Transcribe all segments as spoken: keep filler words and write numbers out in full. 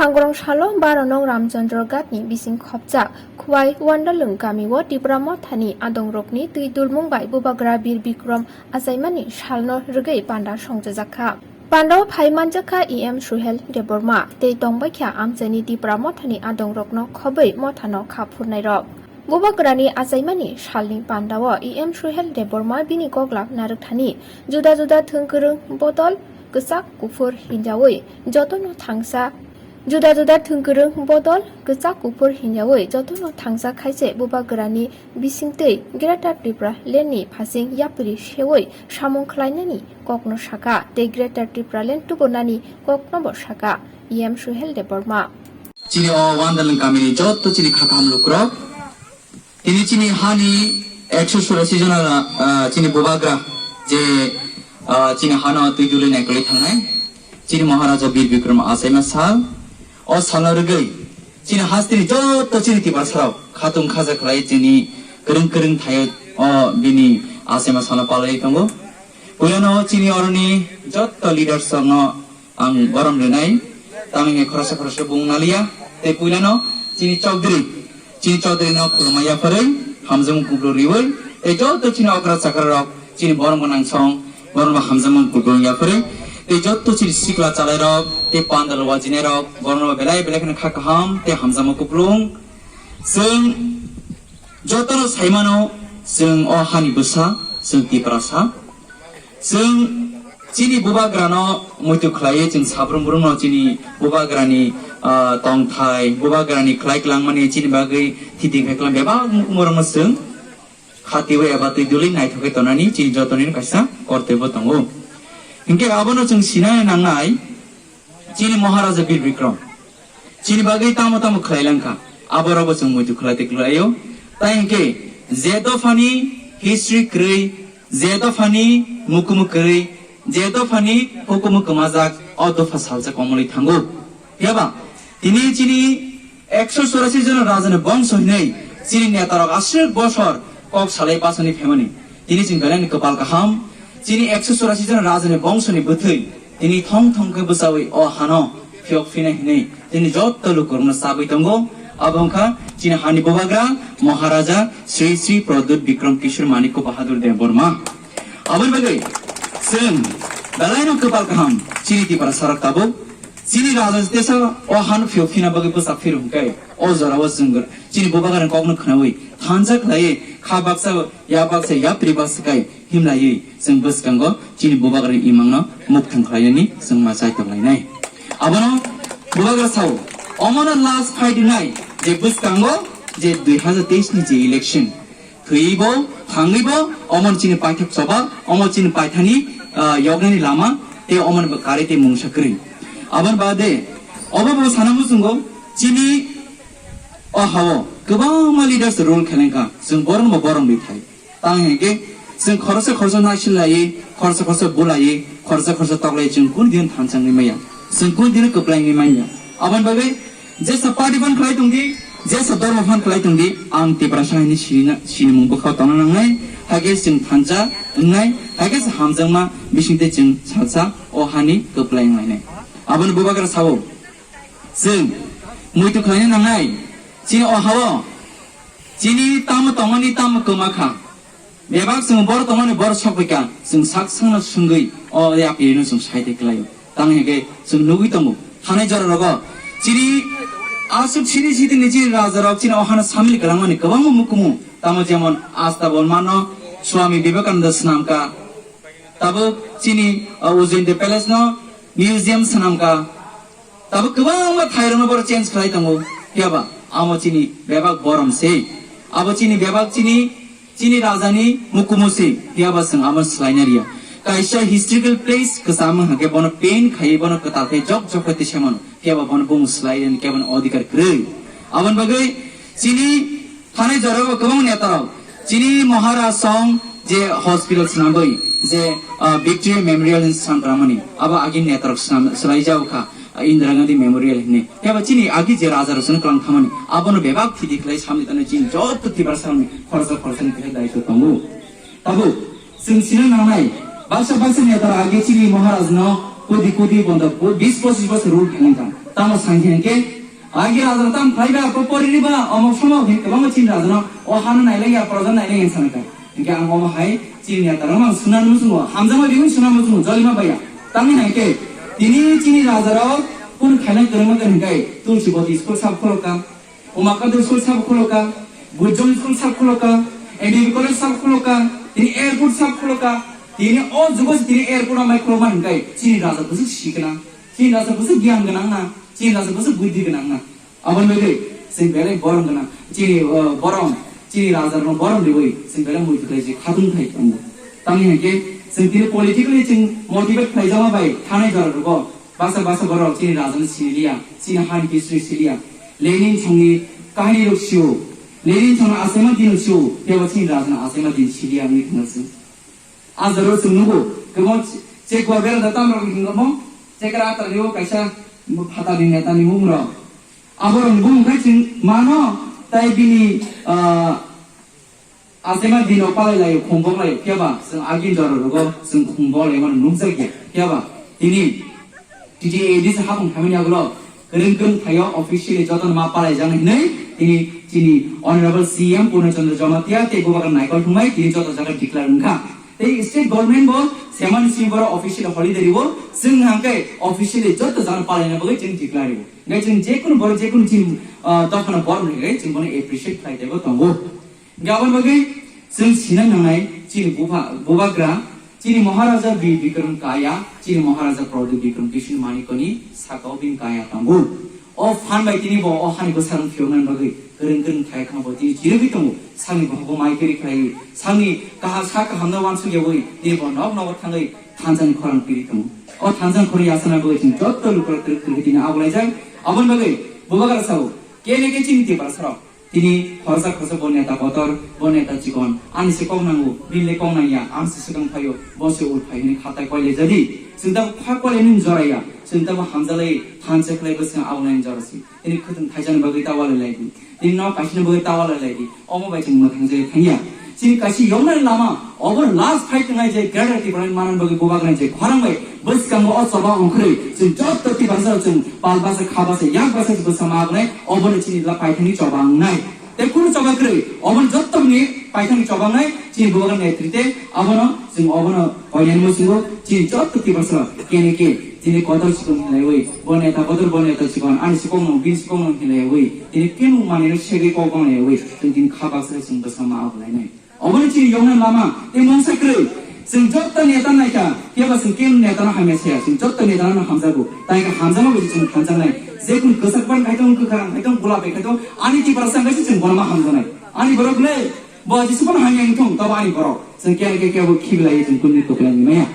Angrong salo baro nong Ramchandra Ghatni bising khopjak Khwai Wandalwng kamio Tipra Mothani adongrokni twi dulmung bai Bubagra Bir Bikram achaimani salno rwgwi panda songchajakha. Pandao phai manjakha E M Suhel Debbarma tei tongbaikha amchaini Tipra Mothani adongrokno khobwi mothano kha phurnairok. Bubagrani achaimani salni pandao E M Suhel Debbarma bini koklak narwkthani juda juda thwngkwrwng bodol kwchak kuphur hinjawi jotono thangsa, juda juda thwngkwrwng bodol kwchak kuphur hinjawi jotono thangsa khaise Bubagrani bisingtwi Greater Tripura Landni phasing yapri sewi samung khlainani kokno saka tei Greater Tripura Land tubunani koknobo saka E M Suhel Debbarma. Chini o Wandalwng kamini jotto chini kha kaham lukurok, tini chini hani ekso churashi jona, ah, chini Bubagra je, ah, chini hano twi duli naikolwi thangnai, chini Maharaja Bir Bikram achaima sal, o salno rwgwi chini hasteni jotto chini Tiprasarok khatung khaja khlai chini kwrwng kwrwng thaio o bini achaima salno palaiwi tongo. Puilano chini oroni jotto leaders rokno ang borom rwnai, tamni hwnwi khoroksa khoroksa bung naliya, tei puilano chini Chaudhary, chini Chaudhary no khulumma yapharwi, hamjakmung kupulung riwi, tei joto chini okra chakra rok, chini borom gwnang song, borom hamjakmung kupulung yapharwi, tei joto chini sikla chalai rok, tei pandal wajinai rok, borom belai belai kheno kha kaham tei hamjakmung kupulung. Chwng jotono saimano, chwng o hani bwsa, chwng Tiprasa. Chwng chini Bubagrano muitu khlaiwi chwng sabrum brumno chini Bubagrani, ah, tongthai, Bubagrani khlai klangmani chini bagwi thiti khai klang bebak mukmurokno chwng khatiwi eba twi duli naithokwi tonani chini jotonino kaisa kortebbo tongo. Hinkhe abono chwng sinai nangnai, chini Maharaja Bir Bikram chini bagwi tamo tamo khlai langkha, aborokbo chwng muitu khlai tei khlaio. Tai hinkhe je dophani history kwrwi, je dophani mukumu kwrwi, je dophani hukumu kwmajak, o dopha salsa komolwi thango. Phiya ba tini chini ekso churashi jona rajani bongso hinwi chini netarok aswk bosor kok salai pasani phaimani. Tini chwng belaini kwpal kaham, chini ekso churashi jona rajani bongsoni bwthwi tini thong thong khe bwchawi o hano phiyok phina hinwi tini jotto lukurokno chabwi tongo. Abo wngkha chini hani Bubagra Maharaja Sri Sri Pradyut Bikram Kishore Manikya Bahadur Debbarma. Aboni bagwi chwng belaino kwpal kaham chini Tiprasarok tabuk. Chini raja tesa o hano phiyok phina bagwi bwsa phirung khe o jorao chwng chini Bubagrani kokno khnawi thansa khlaiwi kha baksa ya baksa yapri baksa kai himlaiwi chwng bwskango chini Bubagrani imangno mukthang khlainani chwng ma chai tonglainai. Abono Bubagra sao, omono last fight wngnai je bwskango je dui hazar teis ni je election, thwibo, thangwibo, omo chini paithak choba, omo chini paithani, ah, yoknani lama, tei omo ni karwi tei mungsa kwrwi. Aboni bade, obo bo sana muchungo, chini o hao kwbangma leaders role khelengkha, chwng borokno bo borom rwi thai. Tang hinkhe, chwng khoroksa khoroksa naising laiwi, khoroksa khoroksa bulaiwi, khoroksa khoroksa toklaiwi chwng kunu din thansa wngwi maya, chwng kunu din kwplai wngwi manya. Aboni bagwi, jesa party phan khlai tongdi, jesa dormo phan khlai tongdi, ang Tiprasa hinwi sinina, sinimung bwkhao tongna nangnai, haikhe chwng thansa wngnai, haikhe se hamjakma bisingtwi chwng salsa o hani kwplai wnglainai. Aboni Bubagra sao, chwng muitu khlaina nangnai, chini o hao, chini tamo tongmani tamo kwma kha. Bebak chwng bor tongmani bor sokphaikha, chwng sak sakno swngwi o yapirino chwng saite khlaio. Tang hinkhe chwng nugwi tongo, thanai jora rogo chini aswk sini sitini chini raja rok chini o hano samil kwlangmani kwbangma mukumu, tamo jemon Asta Bolmano Swami Vivekananda swnamkha, tabuk chini, uh, Ujjayanta Palace no museum swnamkha, tabuk kwbangma thairokno boro change khlai tongo, phiya ba amo chini bebak borom se, abo chini bebak chini Chini rajani mukumu se, phiya ba chwng amo swlaina riya. Kaisa historical place kwcham wng hakhe bono paint khaiwi bono kwtal khe jok jok khe tisa mano, phiya ba bono bung swlai rwni kebono odhikar kwrwi. Aboni bagwi chini thanai jorao kwbangma netarok chini Maharaj song je hospital swnamwi je, ah, Victory Memorial hinwi swnam tongmani abo agini netarok swnam swlai jao kha. Indira Gandhi Memorial hinwi. Phiya ba chini agi je raja rok sano kwlang thamani, abono bebak thidi khlai samni tano chini joto Tiprasarokni khoroksa khoroksani khlai daitw tongo. Tabuk chwng sina nangnai, baksa baksa neta agi chini Maharaj no kodi kodi bondo bis pochis bosor rule khainai tang. Tamo sangkhe hwnkhe, agi raja tam khlai ba, ko pori riba, omok somok hin kwbangma chini raja no, o hano nailai ya, proja nailai ya sanaka. Hwnkhe ang omo hai chini neta rok ang sunan muchungo, hamjakma bihun sunan muchungo, jolima baya. Tamni hwnkhe, tini chini raja rok kun khaina kwrwngma khe hwnkhe, Tulsi Boti school sab khulokha, Umakanta school sab khulokha, Bujong school sab khulokha, M B B college sab khulokha, tini airport sab khulokha, tini o jugo se tini airport amai khulokma hwnkhe, chini raja bwswk sikna, chini raja bwswk giyan gwnang na, chini raja bwswk buddhi gwnang na. Aboni bagwi chwng belai borom gwnang, chini, uh, borom, chini rajarokno borom riwi chwng belai muitu khlai se khatung khai tongo. Tamni hwnkhe chwng tini politically chwng motivate khlaijakma bai thanai jora rogo basa basa borok chini rajano siliya, chini hani history siliya. Lenin chongni kahini rok sio, Lenin chongno achaima din sio, tebo chini rajano achaima din siliya wngwi thangna chwng. Ajaro chwng nugo, kwbang che-, chekwa berada tamrok hingomo, chekra atalio kaisa phatarni netani mungrok. Aborokni bumung khai chwng mano, tai bini, ah, achaima dino palai laio, khungbok laio, phiya ba chwng agini jora rogo chwng khungbok laimano nukjakya, phiya ba tini T T A D C hapung thamani agulo kwrwng kwrwng thaio officially jotono ma palaijaknai hinwi tini chini Honorable C M Purna Chandra Jamatia tei Bubagra Naikol thumai tini joto jaga declare wngkha. Tei state government bo semani simi boro officially holiday riwo, chwng hwnkhe officially joto jaga palaina bagwi chwng declare riwo. Hwnkhe chwng jekunu boro jekunu chini, ah, dophano borok hwnkhe chwng bono appreciate khlai teibo tongo. Hwnkhe aboni bagwi chwng sina nangnai chini bupha-, bubagra, chini Maharaja Bir Bikram Kaya, chini Maharaja Pradyut Bikram Kishore Manikni sakao bini kaya tongo. O phan bai tini bo o hani bwsarok phiyoknani bagwi kwrwng kwrwng thai khama bo tini chirigwi tongo. Sakni bohogo mai kwrwi khlaiwi, sakni kaha-, sa kahamno uansukyawi tini bo nok nogo thangwi thansani khorang piri tongo. O thansani khorang yasana bagwi chwng joto lukurok kwrwk kwrwk tini abolaijak. Aboni bagwi bubagra sao, kene khe chini Tiprasarok. Tini khoroksa khoroksa bo neta kotor, bo neta chikon, ani se kok nango, bini le kok nangya, ang se swkang phaio, bo se ur phai hwnwi khatai koile jadi. Chwng tabuk kha koile nini jora ya, chwng tabuk hamjalai thansa khlai bwswng abonai jora si. Tini khwtwng thaisani bagwi ta walai lai di. Tini nok kaisani bagwi ta walai lai di. Omo bai chwng mwthang jai thangya. Chini kaisa yoknani lama, obo last fight wngnai je Greater Tipraland manani bagwi bubagrani je khorang bai bwskango o choba ongkhorwi chwng joto Tiprasa chwng pal basa kha basa yak basa bwsa ma wngnai, obono chini la paithangni choba wngnai. Tei kunu choba kwrwi, obono jottoni paithangni choba wngnai, chini bubagrani netrite abono chwng obono koinani muchungo chini joto Tiprasa kene ke chini kotor chikon hinlaiwi, bo neta kotor, bo neta chikon, ani sikokno, bini sikokno hinlaiwi, tini kenu manino segwi kok wnglaiwi, chwng tini kha baksa chwng bwsa ma wngnai. Obono chini yokna lama tei mungsa kwrwi. Chwng joto neta naikha, phiya ba chwng kenu netano hamya saya, chwng joto netano hamjago. Tai khe hamjakma bai chwng thanjaknai. Jekunu kwchak ban khai tong, kwkhrang khai tong, gulap bai khai tong, ani Tiprasa wngkha se chwng bono ma hamjaknai. Ani borok le, bo jesa phano hamya wng thung, tobo ani borok. Chwng khe khe kebo khibilai chwng kunu kwplai ni maya.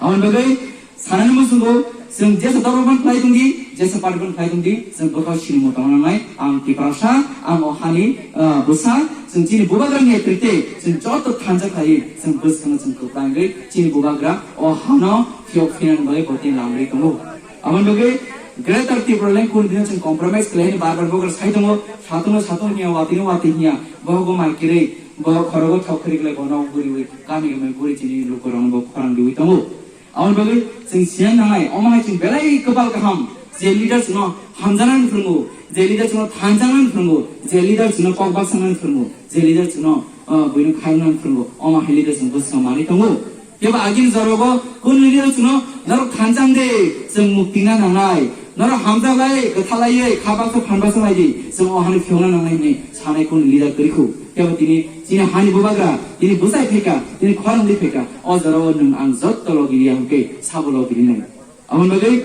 Aboni bagwi sanani muchungo chwng jesa dol ban khlai tong di, jesa party ban khlai tong di, chwng bwkha sinimo tongna nangnai. Ang Tiprasa, ang o hani, ah, bwsa, chwng chini bubagrani netrite chwng joto thansa khlaiwi chwng bwskango chwng kwplai wngwi chini bubagra o hano phiyok phinani bagwi bo tini lamri tongo. Aboni bagwi Greater Tipraland kunu dino chwng compromise khlaini bar bar bubagra sai tongo, satung satung hiya, watwi watwi hiya, bohogo mai kwrwi, bo khorogo thok kwrwi khlai bo nok guriwi, kami kami guri chini lukurokno bo khorang riwi tongo. Aboni bagwi chwng sina nangnai, omo hai chwng belai kwpal kaham, je leader chwngno hamjaknani phwrwngo, je leader chwngno thanjaknani phwrwngo, je leader chwngno kok baksa wngnani phwrwngo, je leader chwngno, ah, buino khairoknani phwrwngo, omo hai leader chwng bwskango manwi tongo. Phiya ba agini jorogo kunu leader chwngno norok thanjak de, chwng mukti na nangnai, norok hamjak lai, kwtha laiwi, kha baksa phan baksa lai di, chwng o hani phiyokna nangnai hwnwi sanai kunu leader kwrwi khu. Phiya ba tini chini hani bubagra, tini bwsai phaikha, tini khorang di phaikha, o jorao nwng ang jotto logi riya hwnkhe sabo logi rinai. Aboni bagwi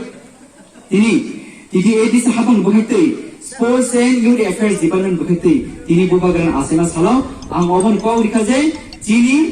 tini T T A D C hapang bwkhaktwi, Sports and Youth Affairs Department bwkhaktwi, tini bubagrani achaima salo ang oboni kok rikha je chini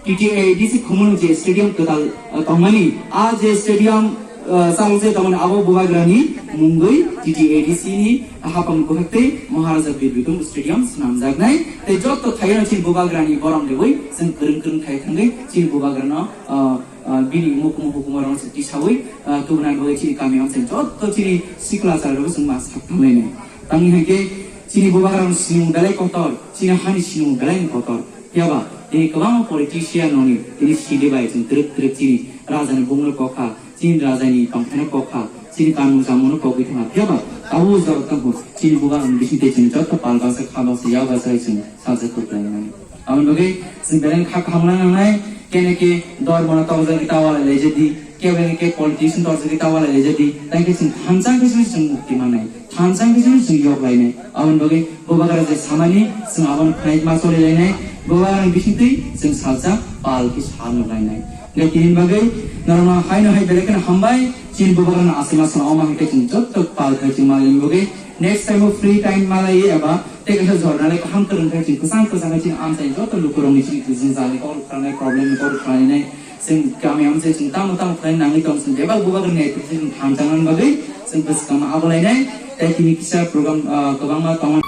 T T A D C Khumulwng je stadium kwtal, uh, tongmani, a je stadium, uh, chalo je tongmani abo bubagrani mungwi T T A D C ni hapang bwkhaktwi Maharaja Bir Bikram Stadium swnamjaknai. Tei jotto thaiyano chini bubagrani borom riwi chwng kwrwng kwrwng khai thangwi chini bubagrano, uh, ah, bini mukumu hukumu rok se tisawi, ah, tubuna bagwi chini kami ang se jotto chini sikla chara rok se ma sak tanglainai. Tangni hai khe chini bubagra rok sinung belai kotor, chini hani sinung belai kotor. Phiya ba tini kwbangma politician rok ni tini sidi bai chwng twrwk twrwk chini raja ni bung no kokha, chini raja ni tongthai no kokha, Chini kanmung samungno pogwi thangna phiyaba abo jora tongkhu chini bubagrang bisingtwi chwng joto pal baksa kha baksa yak baksa hai chwng salsa kwplainai. Aboni bagwi chwng belai kha kaham nangnai, kene ke dormono tokjagwi ta walai laijadi, kebeng ke politician tokjagwi ta walai laijadi, tei khe chwng thansa khe chwng mukti mannai, thansa khe chwng yok lainai. Aboni bagwi bubagra je samani chwng abono khnai ma choli lainai, bubagrang bisingtwi chwng salsa pal khe sa nuk lainai. Hingke tini bagwi norokno haino hai belai kheno hambai, chini bubagrano aswk ma swnam omo hai khe chwng joto pal khai chwng mali bagwi next time o free time malai eba tei kaisa jornalai kaham kwrwng khai chwng kwchang kwchang khai chini amchai joto lukurokni chini kwchwng jani kok rwkhanai problem ni kok rwkhanai chwng kami amchai chwng tamo tamo khlai nangwi tong chwng bebak bubagrani aitwk chwng thangjak nani bagwi chwng bwskang ma abo lainai tei tini kisa program ah, kwbangma tong